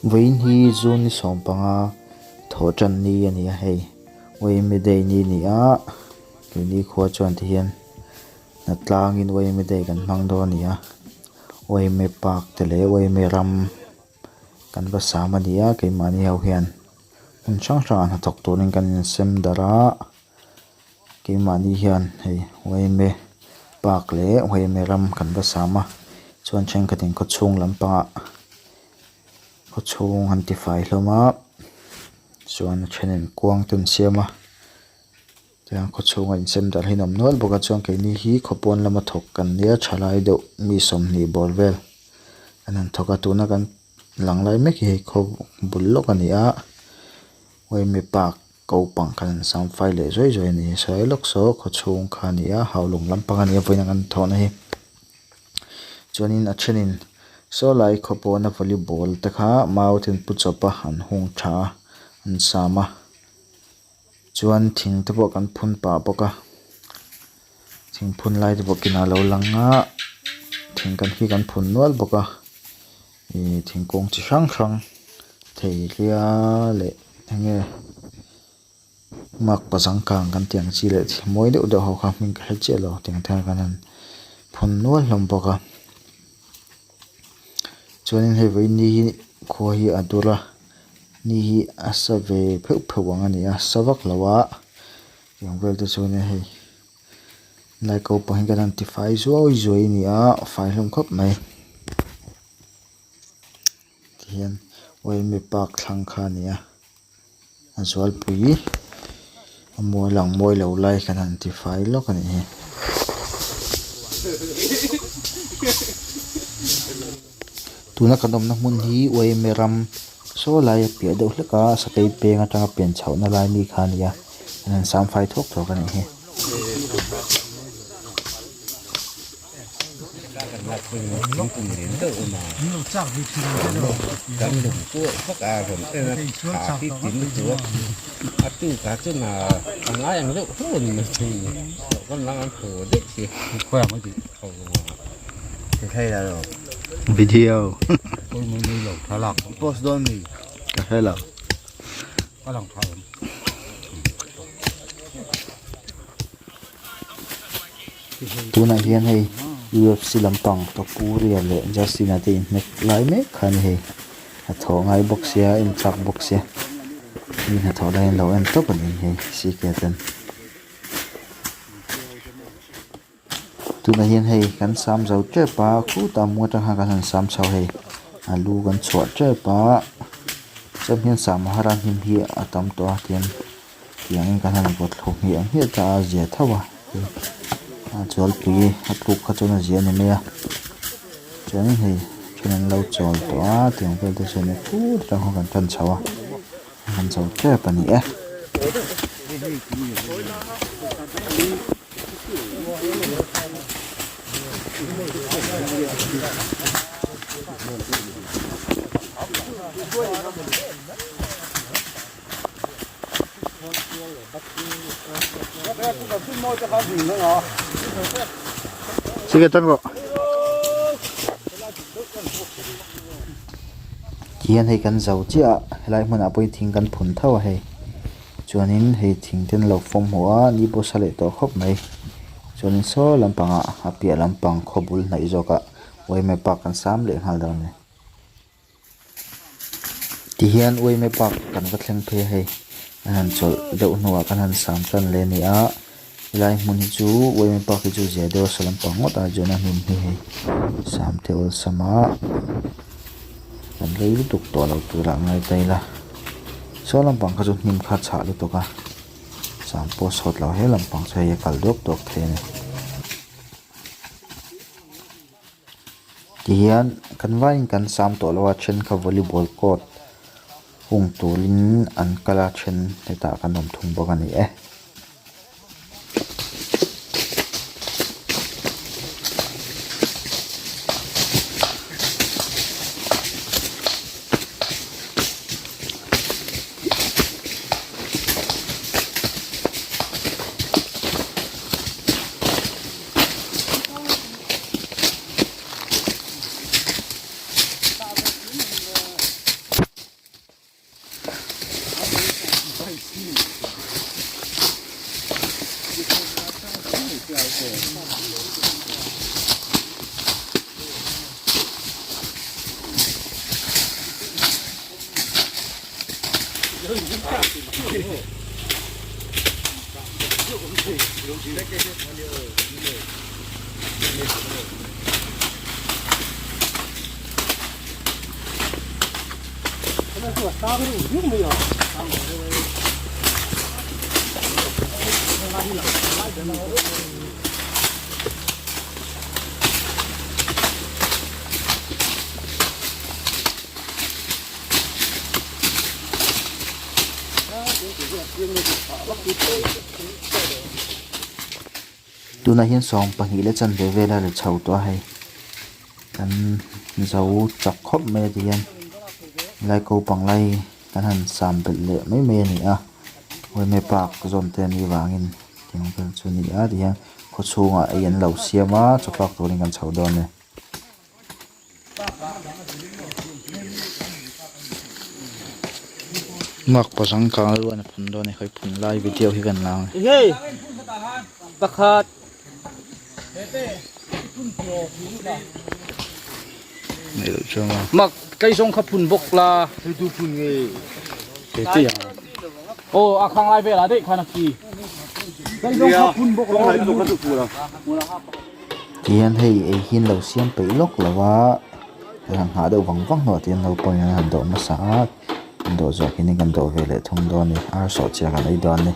Vawiin hi June ni sawmpanga thawh tan ni a ni a hei Uaime Day ni a ni a keini khua chuan ti hian hnatlangin Uaime Day kan hmang dawn a ni a Uaime park te leh Uaime ram kan va sam a ni a keimahni ho hian hmun hrang hrangah hnathawk turin kan insem darh a. Keimahni hian hei yma park leh yma ram kan va sam a chuan thenkhatin khawchhung lampangah khawchhung an ti fai hlawm a chuan a thenin kuang te an siam a tiang khawchhunga insem darh hi an awm nual bawk a chuan keini hi khawpawn lama thawk kan nia thalai deuh mi sawmhnih bawr vel an han thawk a tuna kan lang lai mek hi hei khaw bul lawk a ni a yma park. Ko pang khan an sam fai leh zuai zuai a ni. Sawi lawk saw khawchhung kha a ni a, haulawng lampang a ni a vawiin an thawhna hi. Chuanin a thenin saw lai khaw pawna volleyball te kha mau te an pu chawp a, an hung tha a, an sam a. Chuan thing te pawh kan phun pah bawk a, thing phun lai te pawh kinah a lo lang a, thing kan hi kan phun nual bawk a. Ih thingkung chi hrang hrang thei hlia leh eng nge makpa zangkang kan tih ang chi leh thil mawi deuh deuh ho kha hming ka hre chiah lo tiang te khan an phun nual hlawm bawk a chuanin hei vawiin ni hi khua hi a dur a ni hi a sa ve pheuh pheuh ang a ni a sa vak lo a tiang vel te chuan hei lai ko pang hi kan han ti fai zuai zuai a ni a fai hlawm khawp mai. Tihian yma park thlang kha a ni a a zualpui a mawi lang mawi lo lai khan an ti fai lawk a nih hi. Tuna kan awmna hmun hi yma ram saw lai a piah deuh hlek a sakei peng atanga pian chhohna lai mi kha a ni a an han sam fai thuak thuak a nih hi. Video ka hre lo. Tunah hian hei UFC lampang Topuria leh Justin-a te inhnek lai mek kha a ni hei. Hnathawh ngai bawk sia en chak bawk sia mi hnathawh laiin lo en tawp a ni hei C K ten. Tunah hian hei kan sam zo tep a khutah hmung atang khan kan han sam chho hei a lu kan chhuah tep a chuan hian sam a har a hnim hi a tam tawh a tihian tiangin kan han vawt thlu hmiah hmiah ta a zia tho a a chualpui a tluk kha chuan a zia a ni mai a chuanin hei then an lo chawl tawh a tiang vel te chuan khur atang khan kan tan chho a kan chho tep a ni e. Tihian hei kan zo chiah a helai hmunah pawh hi thing kan phun tho a hei chuanin hei thing te an lo fawm hmuh a ni pawh a sa leh tawh khawp mai chuanin saw lampangah a piah lampang khaw bul hnaih zawkah yma park an sam leh nghal dawn a ni. Tihian yma park kan va thleng phei a hei an han chawlh deuh hnuah kan han sam tan leh a ni a helai hmun hi chu yma park hi chu zia deuh a sa lampang ngawt a chuan a hnim hi hei sam te awlsam a kan rei lutuk tawh lo turah ngai ta ila saw lampang kha chu hnim kha a chhah lutuk a sam pawh sawt lo he lampang chu hei a kal duak duak thei a ni. Tihian kan vaiin kan sam tawh lo a then kha volleyball court hung turin an kal a then hetah kan awm thung bawk a ni e. Tunah hian sawmpahnih leh chanve vel a ri chho tawh a hei kan zo chak khawp mai a ti hian helai ko pang lai kan han sam belh leh mai mai a ni a yma park zawn te anih vangin tiang vel chu a ni a ti hian khaw chhungah ei an lo siam a chaw fak turin kan chho dawn a ni. Mark pazang kang ruan a phun dawn a ni khawi phun lai video hi kan la ang e. Hei pakhat mak kei zawng kha phun bawk la hei tu phun nge Kei te ang. Aw a khang lai velah daih khan a khi kei zawng kha phun bawk la. Tihian hei ei hi an lo siam peih lawk lo a an han nghah deuh vang vang hnuah te hian naupang in an han dawh hmasa a an dawh zawh hian kan dawh ve leh thung dawn a ni ar sawh chiah kan ei dawn a ni.